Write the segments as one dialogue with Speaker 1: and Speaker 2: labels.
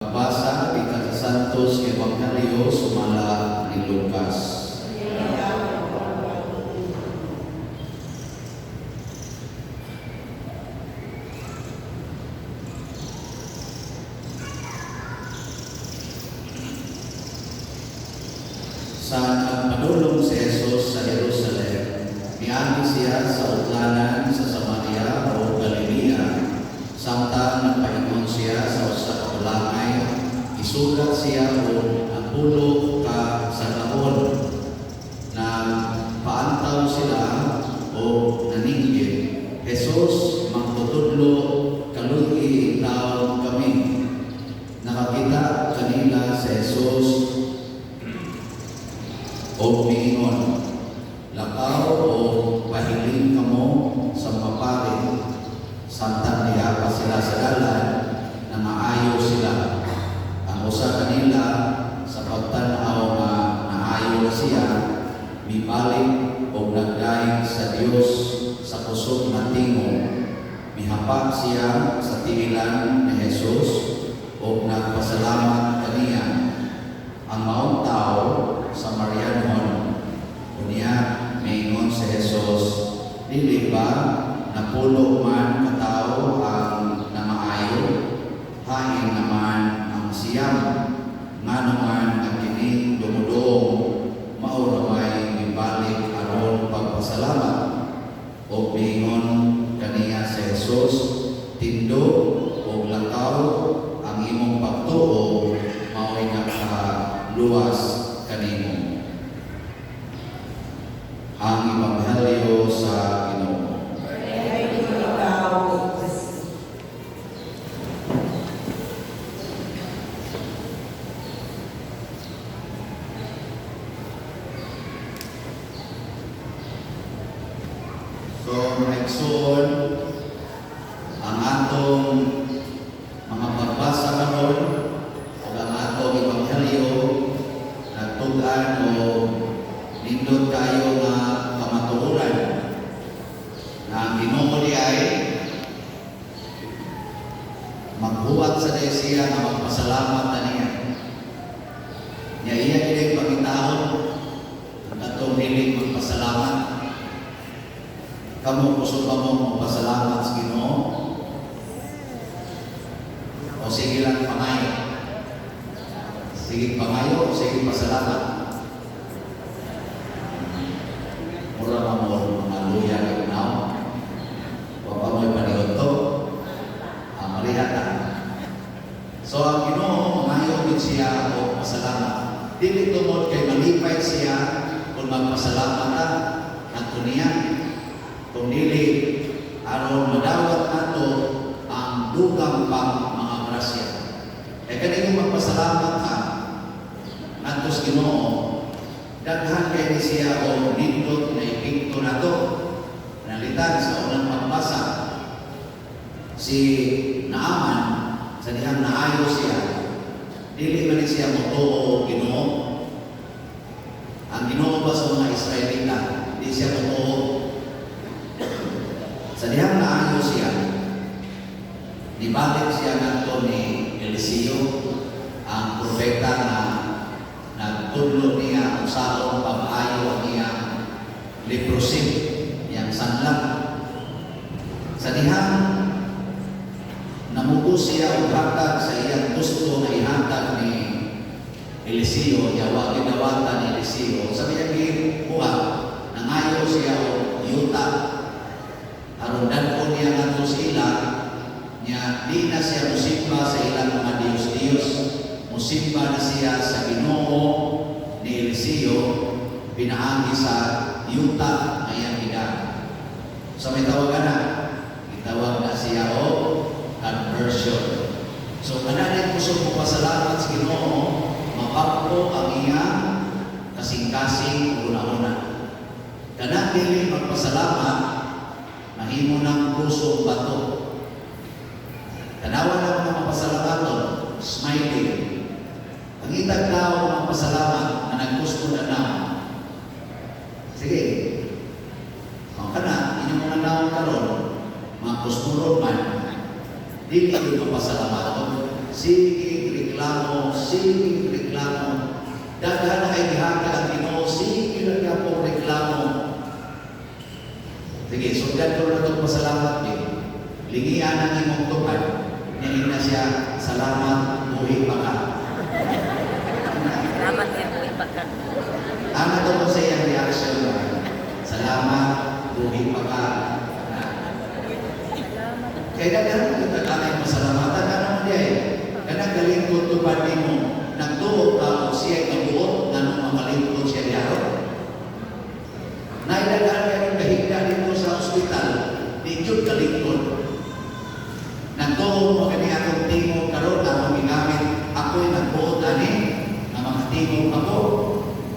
Speaker 1: Pagbasa gikan sa Santos Ebanghelyo sumala ni Lucas. Sa nagpadulong si Jesus sa Jerusalem, miagi siya sa utlanan sa Samaria o Galilea. Samtang nagpaingon siya sa usa ka balangay, isugat siya og 10 ka sagahon. Nagpaantaw sila o naninggit, "Jesus, magtutudlo, kaluy-i taon kami." Nakakita kanila si Jesus o miingon, "Lakaw o pahiling kamo sa mga pari." Samtang niapa sila sa dalan, nangaayo sila. Ang usa kanila, sa pagtan-aw nga naayo na siya, mibalik og nagdaig sa Dios sa kusog nga tingog. Mihapa siya sa tiilan ni Jesus og nagpasalamat kaniya. Ang maong tao, Samarianhon. Unya, miingon si Jesus, "Dili ba 10 man katawo ang namaayo? Hain naman ang 9? Ngano man nga kining dumuduong mao ra may mibalik aron pagpasalamat?" Og miingon kaniya si Jesus, "Tindog og lakaw, ang imong pagtuo mao'y nakaluwas kanimo." Ang Ebanghelyo sa Ginoo.
Speaker 2: Purihin ikaw, O Kristo.
Speaker 1: So, mga igsoon, ang atong mga pagbasa karon ug ang atong ebanghelyo nagtug-an o nindot kayo nga kamatuoran na ang Ginoo diay maghuwat sa diay siya nga magpasalamat na niya. Nya iya gid pangitaon ang katong dili magpasalamat. Kamo, kusog ba mo magpasalamat sa Ginoo? O sige lang pangayo? Sige pangayo o sige pasalamat? Mura man mo mga luya kay now. Wa pa mo'y paniudto. Ah, marihat na. So ang Ginoo, mangayo gid siya og pasalamat. Dili tungod kay malipay siya kung magpasalamat ta ngadto niya. Kung dili aron madawat nato ang dugang pang mga grasya. Kay kani kung magpasalamat ka ngadto sa Ginoo, daghan kay ni siya og nindot na epekto nato. Nalitan sa unang pagbasa, si Naaman, sa dihang naayo siya, dili man ni siya motuo og Ginoo. Ang Ginoo ba sa mga Israelita, di siya motuo. Sa dihang naayo siya, nibalik siya ngadto ni Eliseo, ang propeta na nagtudlo niya kung saon pag-ayo ang iyang leprosy, iyang sanlag. Sa dihang namugos siya og hatag sa iyang gusto na ihatag ni Eliseo, niya wa gidawatan ni Eliseo. Sa iyang gibuhat, nangayo siya og yuta aron dad-on niya ngadto sa ila niya, di na siya musimba sa ilang mga diyos-diyos, musimba na siya sa Ginoo ni Eliseo pinaagi sa yuta nga iyang gidaan. Sa may tawagan na, gitawag na siya og conversion. So kana kusog mo pasalamat sa Ginoo, mabag-o ang iyang kasing-kasing una-una. Kanang dili magpasalamat, mahimo ng pusong bato. Tanawa na mga mapasalamaton, smiling. Ang itag tao magpasalamat na naggusto na na. Sige. Ang kana, inyong mga naong karon, mga kusturong man, dili yun mapasalamaton. Sige, reklamo, sige reklamo. Daghan na kay gihatag ang Ginoo, sige lang gyapon reklamo. Sige, sundan ko na itong pasalamat eh. Lingian ang imong tupad. Niya na siya, "Salamat, buhi pa ka."
Speaker 3: Salamat kay buhi pa ka.
Speaker 1: Ano to mo sa iyang reaction ba? "Salamat, buhi pa ka." Kaya daghan mo yung tatanay masalamatan. Ano mo diay? Kanang galingkod tupad nimo, nagtuo ka o siya kabuot, nganong mamalingkod siya diyaro? Naidaghan kayo kahigda dito sa ospital, di jud kalingkod. Nagtuo mo kani akong tingog karon, akong gigamit, ako'y nagbuot ani nga makatingog ako.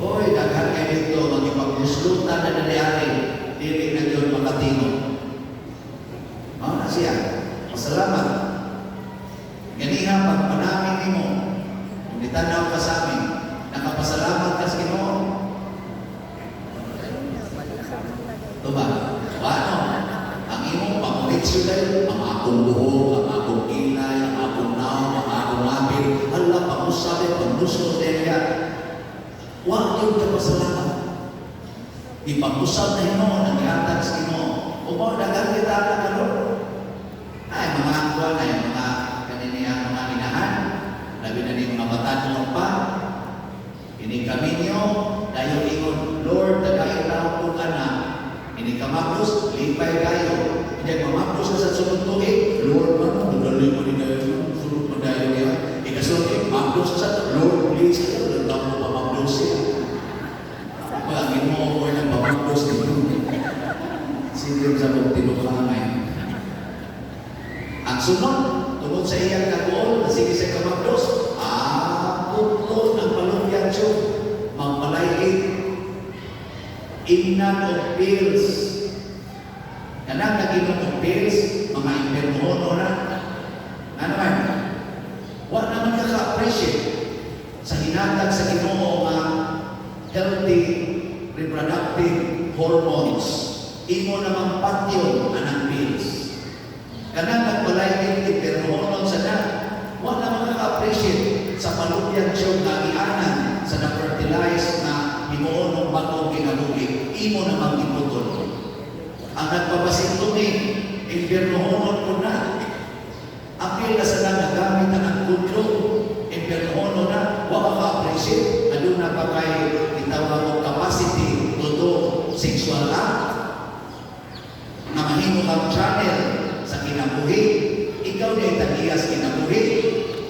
Speaker 1: Oy, daghan kay dito magipagmuslutan na dali, dili na gyud makatingog. Mao na siya. Masalamat. Ganiha pagpanamin nimo, kung ditanaw ka sa amin, nakapasalamat ka sa Ginoo. Diba? Paano? Ang imong pamoritsyo dahil, ang akong buhok, ang akong kilay, ang akong naong, ang akong ngapil, hala, pangusabi, pangustos niya. Wa gyud ka pasalamat. Ipag-usab na Ginoo, ang gihatag sa Ginoo. Ug mao daghan kita na karon. Ay, mga kuwan ay mga kaniniya mga inahan, labi na ni mga batanon pa. Ini kaminyo, dayon ingon, "Lord, tagay tao ko ka na." Ini kamapos, lipay kayo. Hindi mamapos na sa sunod tuig, "Lord, ano, madali mo ni dayon, sunod mo dayon niya." Ikasunod, eh, mapos na sa, "Lord, please, kayo, lang mo pamapos siya." Pag ang Ginoo ko ay nagpamapos dito. Sige sa mong tinukangay. Ang sunod, tungod sa iyang kaguol, sige sa kamapdos, putlo ng palugyan siya, magpalayit, ingnan og pills. Kanang nag-inom og pills, mga impernohono na. Ano man? Wa naman ka ka-appreciate sa hinatag sa Ginoo nga healthy reproductive hormones. Imo namang patyon anang pills. Kanang nagpalayit, impernohonon sa na, wa naman ka ka-appreciate sa palugyan siya nga gianan sa na-fertilize na himuon ng bagong kinabuhi. Imo namang giputol. Ang nagpabasectomy, impyernohonon ko na. Apil na sa nang nagamit ang kudlo, impyernohonon na, wa ka ka-appreciate, aduna pa kay gitawag og capacity to do sexual act na mahimo kang channel sa kinabuhi. Ikaw di tagiyas kinabuhi,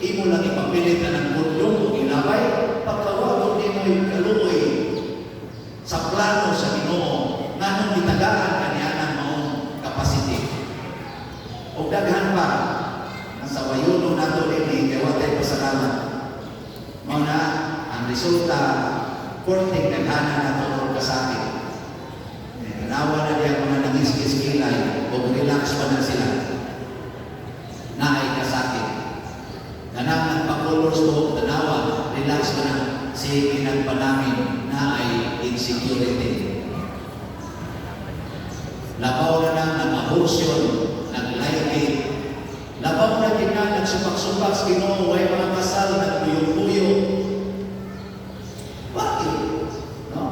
Speaker 1: imo lang ipapilit na ng kondom o ilabay, pagkawagon nimo kaluoy sa plano sa Ginoo nganong gitagaan kaniya ng maong capacity. O daghan pa sa wayuno nato dinhi kay wa tay pasalamat. Mao na ang resulta, korteng daghana nato og kasakit. Eh, tanawa na diya mga nangiskis kilay o relax pa na sila. Naay kasakit. Kanang nagpa-colors buhok, tanawa, relax pa na. Sige, nagpanamin, naay insecurity. Labaw na nang nag-abortion, nag-ligate. Labaw na gina, nagsupak-supak sa Ginoo, way mga kasal, nagpuyo-puyo. Bakit? No?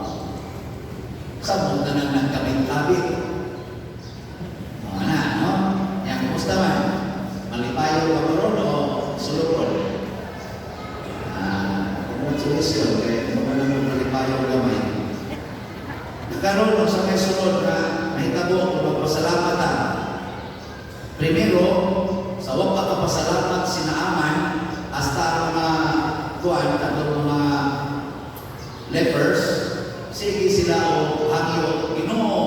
Speaker 1: Sa na nang nagkabit-kabit. O, ana, no? Yang kumusta man? Malipayo ka ba ron o sulukon? Congratulations, kaya mo na lang malipayo gamay. Nagkaroon sa may sunod na nahitabo kung magpasalamat ta. Primero, sa wa pa kapasalamat si Naaman, hasta ang mga kuan, katong mga lepers, sige sila o hangyo, "Ginoo,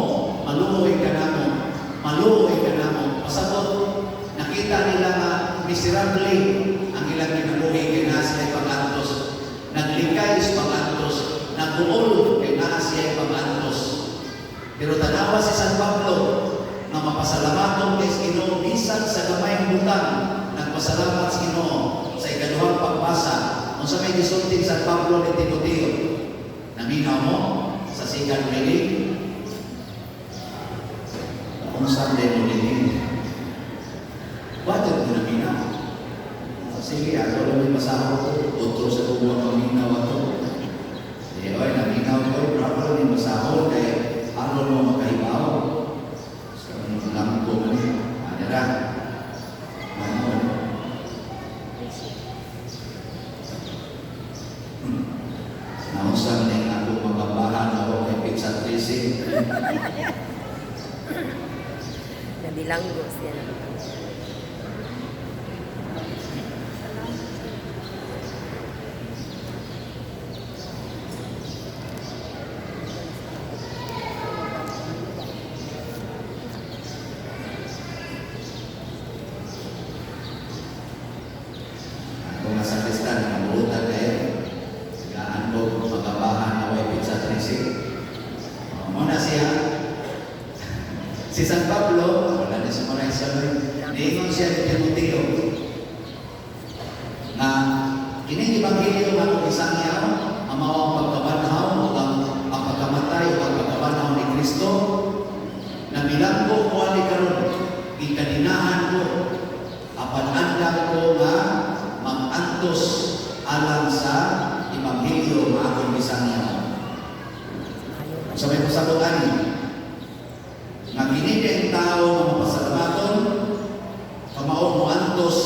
Speaker 1: maluoy ka namo, maluoy ka namo." Pasabot, nakita nila nga miserable ang ilang kinabuhi kay naa sila pag-antos. Naglikay sa pag-antos, nagbuol kay naa siya pag-antos. Pero tanawa si San Pablo nga mapasalamaton kay Ginoo bisan sa gamayng butang, nagpasalamat sa Ginoo. Sa ikaduhang pagbasa, unsa may gisulti San Pablo ni Timoteo? Naminaw mo sa second reading? Unsa may mo dinhi? Bakit mo naminaw? Sige, ako lang. masahol ko, otro sa kuwa maminaw ato. Eh, oy, naminaw ko, bravo ni masahol kay aron mo makahibaw. Sa mga lang ko man eh. Ano ra? Ano? Nausa man ang ako magabahan ako kay Pizza 13.
Speaker 2: Nabilanggo siya.
Speaker 1: Ako nga sa Kristan, nabuutan kayo. Gaan ko magabahan ako kay Pizza 13. Muna siya. Si San Pablo, wala na siya muna siya. Niingon siya ni Timoteo na kining ebanghelyo nga akong isangyaw, ang mao ang pagkabanhaw o ang pagkamatay o ang pagkabanhaw ni Kristo, na bilanggo ko ani karon, gikadinahan ko, apan andam ko nga mag-antos alang sa ebanghelyo nga akong gisangyaw. Sa may pasabot ani, nga kini kay tao nga mapasalamaton, kamao mo antos,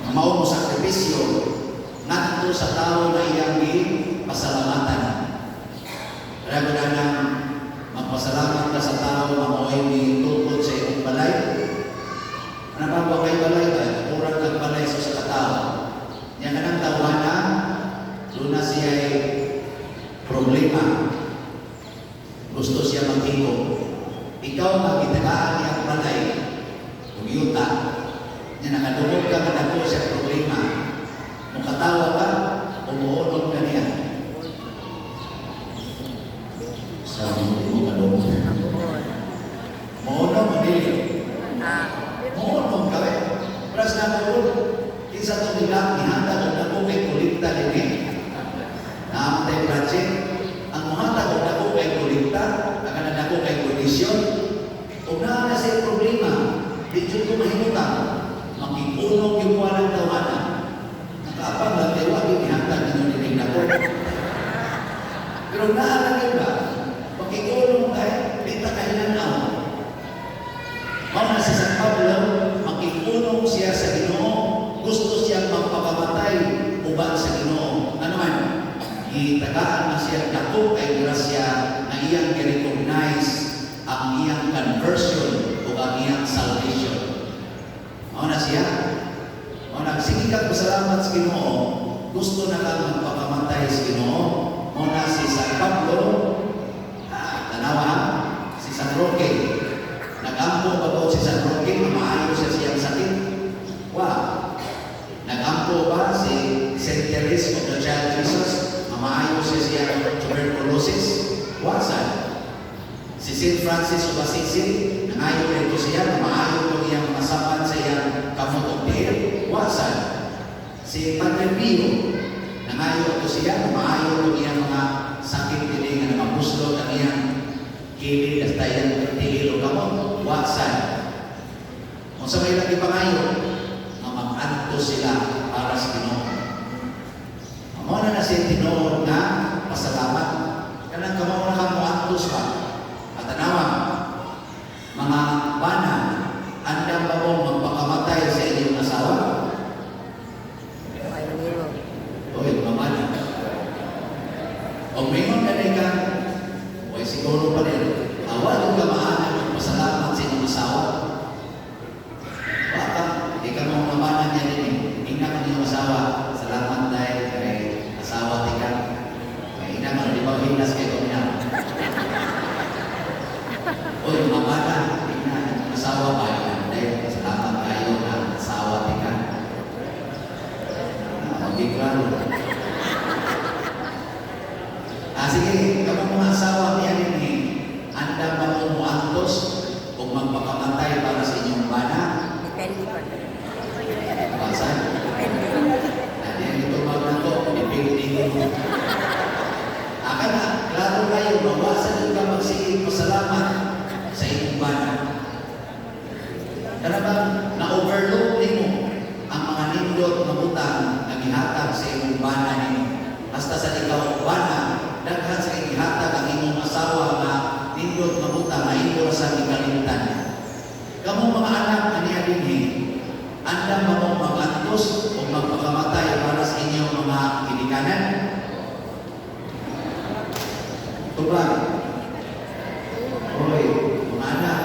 Speaker 1: kamao mo sakripisyo, ngadto sa tao na iyang pasalamatan. Kaya ko na nang magpasalamat ka sa tao nga mao'y mitukod sa imong balay. Ano ba ba kay balay ba? Kurang kag balay sa usa ka tao. Nya kanang tawhana, doon na siya problema. Gusto siya mag-iko. Ikaw nga gitagaan niyang balay, ug yuta. Nya nakadungog ka nga dako siya problema. Mukatawa ka, umuunod ka niya. Sa mo kadungog.
Speaker 2: Abuon.
Speaker 1: Muunog mo dili.
Speaker 2: Ah,
Speaker 1: Muunog ka eh. Pras na ko, kinsa to nila, gihatag og dako kay kolekta dinhi. Naamtay project, ang muhatag og dako kay kolekta, ang kanang dako kay kondisyon, ug naa na siya problema, di jud ko mahimutang, makikunog yung walang tawanan. Nakaapang lang kay wagi gihatag ninyo dinhi dako. Pero naa lang yun ba, makikulong tayo, di ta kahinanaw. Mao na si San Pablo, makikulong siya sa Ginoo, gusto siyang magpakamatay uban sa Ginoo. Ano man, gitagaan na siya dako kay grasya na iyang gi-recognize ang iyang conversion o ang iyang salvation. Mao na siya. Mao na, sige ka pasalamat sa Ginoo, gusto na kang magpakamatay sa Ginoo. Mao na si San Pablo, tanawa, si San Roque. Nag-ampo ba ko si San Roque, maayo siya siyang sakit? Wa. Nag-ampo ba si Saint Therese of the Child Jesus, maayo siya siyang tuberculosis? Wa sad. Si Saint Francis of Assisi, nangayo rito siya, maayo kung iyang mga sapat sa iyang kamot og tiil? Wa sad. Si Padre Pio, nangayo to siya, maayo kung iyang mga sakit dili nga namapuslot ang iyang kilid hasta iyang tiil o kamot? Wa sad. Unsa may lagi pangayo, nga mag-antos sila para sa Ginoo. Mao na na siya tinuod nga pasalamat. Kanang kamao na kang moantos ba? At tanawa, mga bana, andam ba mo magpakamatay sa inyong asawa?
Speaker 2: Ay, mangingon.
Speaker 1: Oy, mga bana. O mingon ka na ka, oy, siguro pa rin, awa ka maana magpasalamat sa inyong asawa. Baka, di ka mo mamana niya din eh. Ina ko niyong asawa, salamat dahil kay asawa ti ka. Kay ina mo, di ba hinas kay kumina? Oy, mamana, ina, asawa ba? Ina, dahil salamat kayo na asawa ti ka. Ah, okay, klaro. Ah, sige, kamo mga asawa niya din eh. Andam ba mo muantos o magpakamatay para sa inyong bana?
Speaker 2: Depende pa.
Speaker 1: Basa?
Speaker 2: Depende.
Speaker 1: Nandiyan ito mag na ko, depende ko. Aka na, klaro kayo, mawasan ka magsige pasalamat sa inyong bana. Kana ba, na-overload nimo ang mga nindot ng bana nimo. Hasta sa ikaw bana, daghan sa ihatag ang imong asawa nga nindot nga butang nga imo ra sa gikalimtan. Kamo mga anak aniya dinhi, andam ba mo mag-antos o magpakamatay para sa inyong mga ginikanan? Tubag. Hoy, mga anak,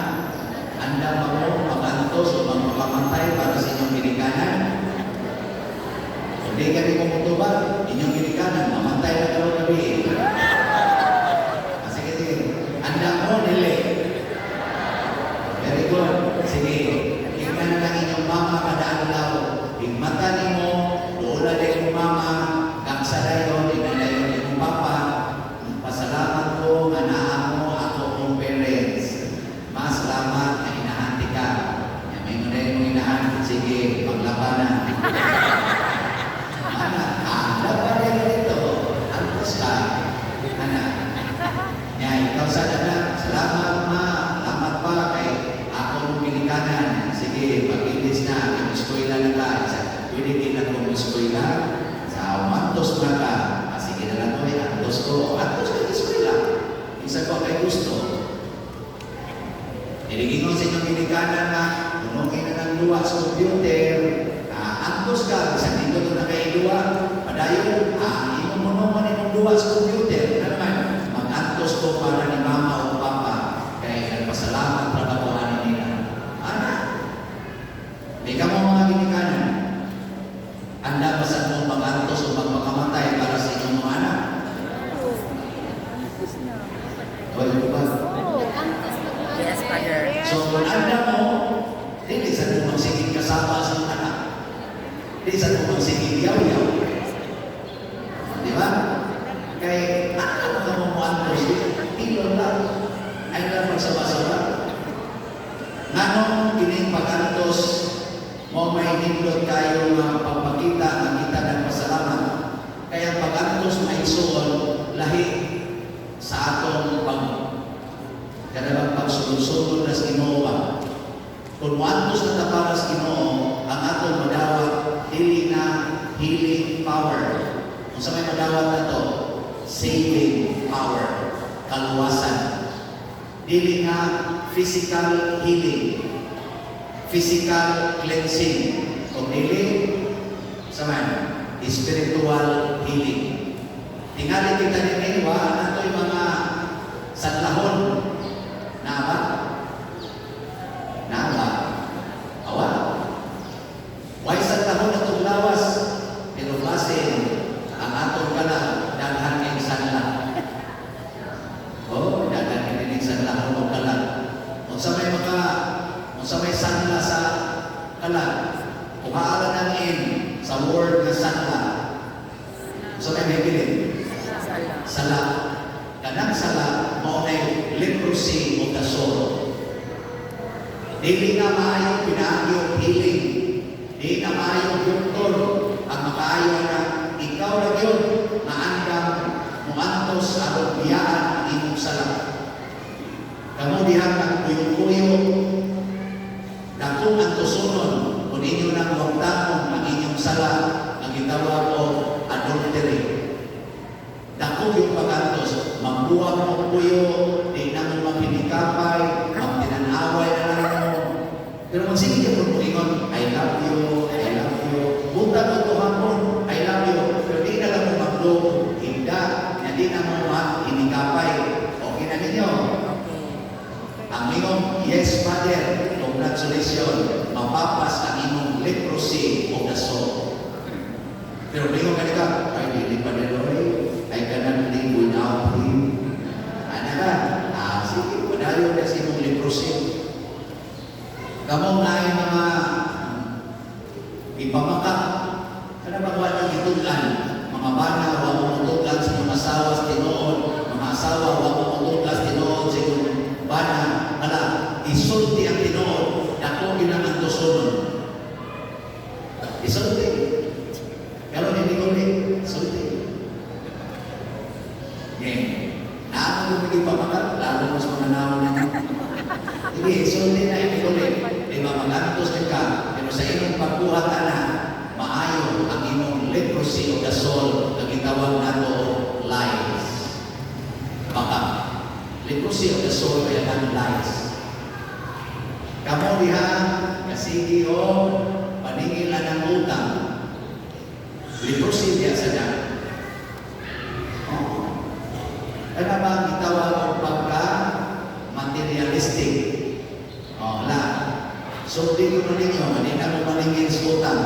Speaker 1: andam ba mo mag-antos o magpakamatay para sa inyong ginikanan? Kung di ka di mo mutubag, inyong ginikanan, mamatay na karong gabi. Ah, sige, sige. Andam mo, dili? Very good. Sige. Tingnan lang inyong mama kada adlaw. Higmata nimo, duola din mo mama, kang sa dayon, tingnan dayon imong papa. Pasalamat ko nga naa mo ako mong parents. Mas salamat nga inahan ka. Ya, may mo na imong inahan. Sige, paglaban na. Ana, ah, dapat rin dito. Antos ka. Ana. Ya, ikaw sa anak, salamat ma, salamat pa kay ako mong ginikanan. Sige, pag-ilis na, kay eskwela na ka. Sa, pwede kita kong eskwela. Sa umantos na ka. Ah, sige na lang ko, antos ko. Antos ka eskwela. Isa ko kay gusto. Inigingon sa inyong ginikanan na punukin na ng luwa sa computer. Ah, antos ka, bisan dito to na kay duwa. Padayon, ah, imong munuman imong duwa sa computer. Ano naman, mag-antos ko para ni mama o papa kay nagpasalamat trabahoan nila. Ana, di ka mo mga ginikanan. Andam ba sa mo mag-antos o magpakamatay para sa inyong mga anak? Hoy, ba?
Speaker 2: Yes, Father.
Speaker 1: So, kung andam mo, dili sa mo magsigig kasama sa iyong anak. Dili sa mo magsigig yaw-yaw. Di ba? Kay, ano ka mo mo antos? Pilo lang. Ay lang magsama-sama. Nganong kining pag-antos mo may nindot kayo nga pagpakita nga kita nagpasalamat? Kaya pag-antos maigsuon lahi sa atong pag kanang pagsulod-sulod na sa Ginoo ba? Kung moantos na ta para sa Ginoo, ang atong madawat dili na healing power. Kung sa may madawat na to, saving power, kaluwasan. Dili na physical healing, physical cleansing. Kung dili, sa man, spiritual healing. Tingali kita din wa nato'y mga sanlahon. Naa ba? Naa ba? Awa? Way sanlahon atong lawas, pero basin ang atong kalag daghan kay sanla. Oh, daghan kay dining sanlahon og kalag. Unsa may sanla sa kalag? Kuhaan ang in sa word nga sanla. Unsa may mahabilin?
Speaker 2: Sala.
Speaker 1: Sala. Kanang sala mao nay leprosy of the soul. Dili na maayo pinaagi og healing. Dili na maayo doktor ang makaayo na ikaw ra gyud maandam moantos aron biyaan ang imong sala. Kamo diha nagpuyo-puyo, dakong antosonon kung inyo nang wagtamon ang inyong sala ang gitawag og adultery. Dako yung pag-antos, magbuwag mo puyo, di na mo maghinikapay, magtinanaway na lang mo. Pero magsige ka po ingon, "I love you, I love you." Buntag ko hapon, "I love you." Pero di na lang mo magdong, hinda, na di na mo maghinikapay. Okay na ninyo?
Speaker 2: Okay.
Speaker 1: Ang ingong, "Yes, Father, congratulations, mapapas ang imong leprosy of the soul." Pero mingon ka ka, "Ay, dili pa nila, I cannot live without him." Ano ka? Ah, sige, padayon na sa imong leprosy. Kamo na ay mga ipamaka. Kana ba kuha ng gitun-an? Mga bana, wa mo mutun-an sa mga asawa sa tinuod. Mga asawa, wa mo mutun-an sa tinuod sa inyong bana. Ala, isulti ang tinuod. Dako ginang antosonon. Isulti. Pero hindi ko rin, sulti. Yeah. Naamo mo ipamaka, lalo mas mga naon na. Sige, sulti na hindi ko rin. Di ba mag-antos ka, pero sa imong pagbuhat ana, maayo ang imong leprosy of the soul nga gitawag nato og lies. Baka leprosy of the soul kaya ng lies. Kamo diha kasigi o paningil ng utang. Leprosy diha sa dyan. Oh. Ano ba ang gitawag og pagka materialistic? Oh, la. So di ko na ninyo, hindi na mo maningil sa utang.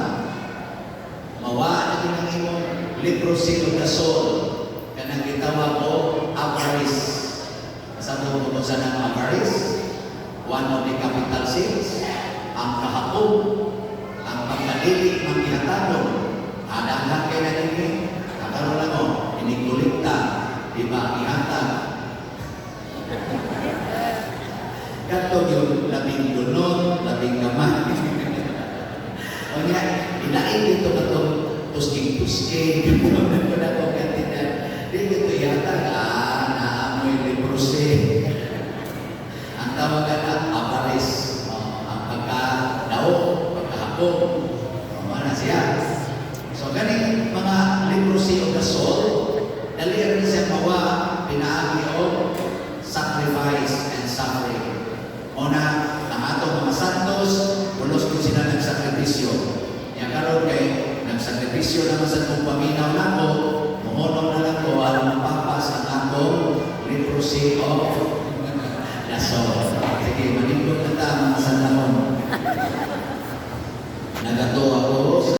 Speaker 1: Mawa na gyud ang imong leprosy of the soul. Kanang gitawag og avarice. Sa mo kung sa nang avarice, one of the capital sins, ang kahapon, ang pagkadili ng gihatagon, adanghan kay na ninyo, nakaroon lang o, inikulikta, di ba, ihatag. Kato yung labing dunot, labing gamay. O niya, inain dito katong tusking-tusking, ko na ko kantidad. Di dito ihatag, naamoy leprosy. Ang tawagan na avarice, oh, ang pagkadao, pagkahapon, oh, mana siya. So, ganing mga leprosy of the soul, dali rin siya mawa, pinaagi og sacrifice and suffering. O na, ang atong mga santos, pulos din sila nagsakripisyo. Ya karon kay nagsakripisyo naman sa kong paminaw nako, muhonong na lang ko aron mapapas ang akong leprosy of the soul. Sige, manindot na ta, mga sandahon. Nagato ako.